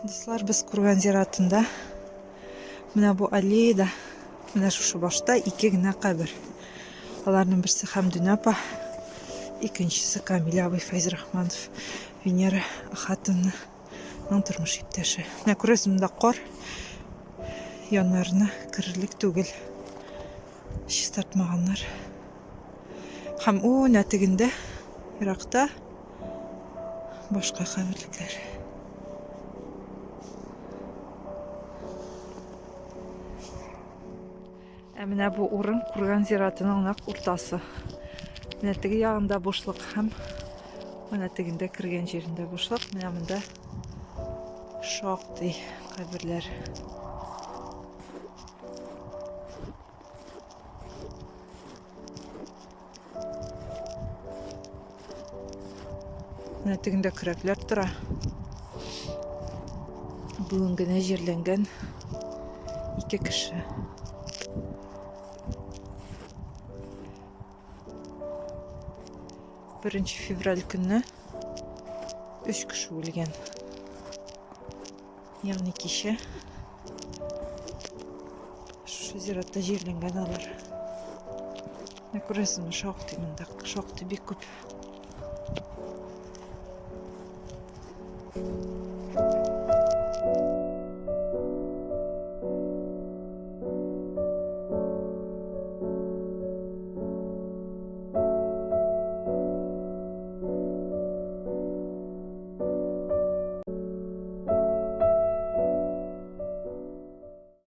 Дуслар, без Курган зиратында. Менә бу аллеяда, менә шушы башта ике генә кабер. Аларның берсе Хәмдүнә апа, икенчесе Камил абый Фәйзрахманов, Венера хатынының тормыш иптәше. Менә күрәсез, монда кар яннарына керерлек түгел. Чистартмаганнар. Һәм ул менә тегендә, еракта башка каберлекләр. Ә менә бу урын Курган зиратының нәкъ уртасы. Менә теге ягында бушлык һәм менә тегендә кергән җирендә бушлык. Менә монда шактый каберләр. Менә тегендә көрәкләр тора. Бүген генә җирләнгән ике кеше. Беренче февраль көнне өч кеше үлгән. Ягъни кичә шушы зиратта җирләнгән алар. Менә күрәсезме, шактый монда, шактый бик күп.